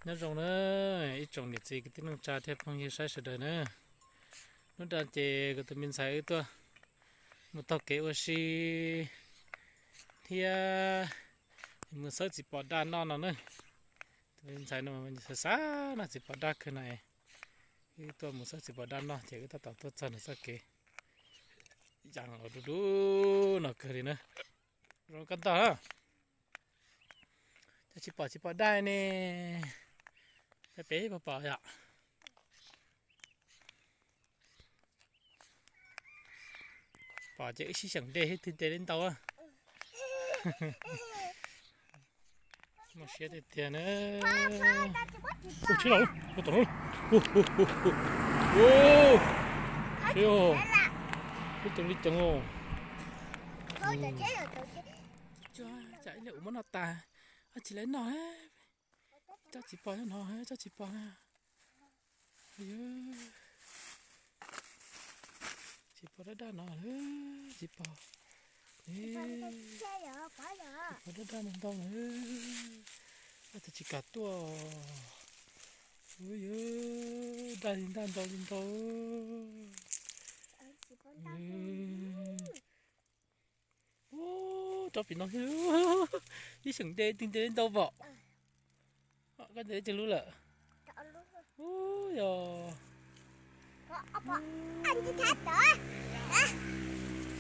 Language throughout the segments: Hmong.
Nyob zoo na, ib tsoom niam txiv kwv tij neej tsa thiab phooj ywg saib sawv daws na. Hnub no ces kuv tus me ntxhais wb tuaj mus taug kev ua si thiab mus xawb txiv pos daj noj no na. Tus me ntxhais no xav xav noj txiv pos daj kawg no, wb tuaj mus xawb txiv pos daj noj ces wb tab tom tuaj txog nws txoj kev yees du du no kawg li na. Zoo koj ntog na. Cov tsis pom txiv pos daj ne, cov pem puas pom yom? Pom ces wb sib xyeem de, twg de li ntau. Muaj siab tiag tiag na. Ua tsheb los, ua tom no. Tsheb, tsheb ceev li ceev os. Tsam ib leeg ua muab noj tas, tsis lawv noj. Tsob txiv pos nyob no, tsob txiv pos na. Txiv pos daj daj no, txiv pos, txiv pos daj daj ntau ntau na. Tab sis tsis kam tuaj. Ua yog daj li daj ntau li ntau. Ub, tsob pem no xwb, ib xyeem de twg de li ntau pom. Koj de twg lub lawm? Ub, yog.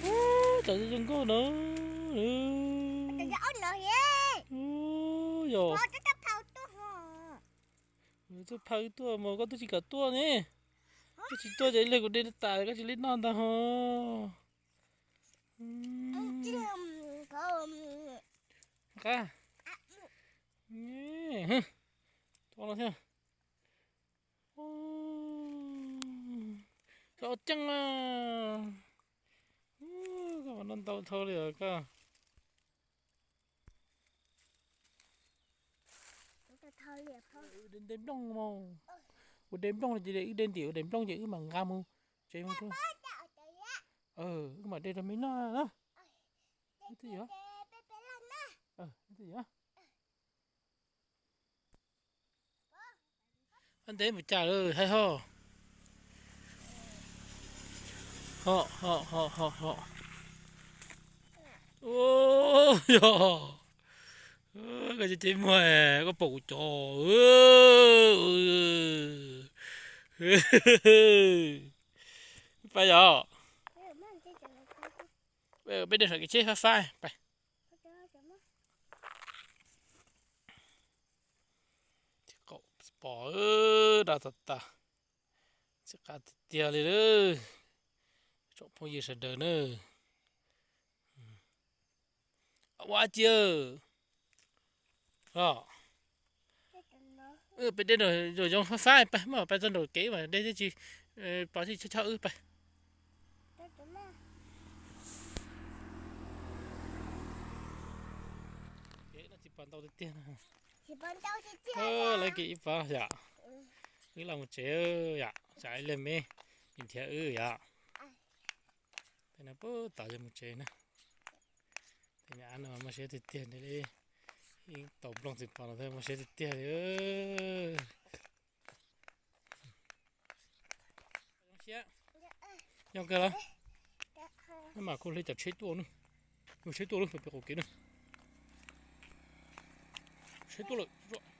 Ub, tsob zoo zoo nkauj no. Ub, yog. Tuaj phaw tuaj mas koj twb tsis kam tuaj ne. Koj tsis tuaj ces ib leeg kuv de tas koj tsis li noj ntag ho. Qab. Tua no thiab. Koj ua ceeb a. Koj mas noj ntau dhau li os koj. Wb de nplooj no, wb de nplooj no ces wb de ntim ua daim nplooj ces wb mam nqa mus tsev mus. Wb mam de rau me noj na. Wb twb yuav, wb twb yuav. Ntev mus cas lawm hais ho. Ho ho ho ho ho. Ub, yog. Koj cev cev muag, koj pom kuv cov. Pab yog. Peb de saum kev tsheb fab fab pais. Tsis qaub pom, daj tas tas. Tsis qab tiag tiag li lawm. Tsoom phooj ywg sawv daws na. Ua ci, peb de nraum zoov fab fab pais, muab pais txog nraum kev mas de thiaj tsis pom, tsis chob chob wb pais. Tsis pom ntau tiag tiag. Lawv kev ib pab yom. Wb los mus tsev yom, tsam ib leeg me nrhiav wb yom. Peb no puag tom yog mus tsev na. Tej nyab no muaj siab tiag tiag li. Ib tau nplooj txiv pos no thiaj muaj siab tiag tiag li. Zoo kawg los. Maj mam kuj hle cov tsheb tuaj na. Yus tsheb tuaj lawm, pem qaum kev na. Tsheb tuaj lawm.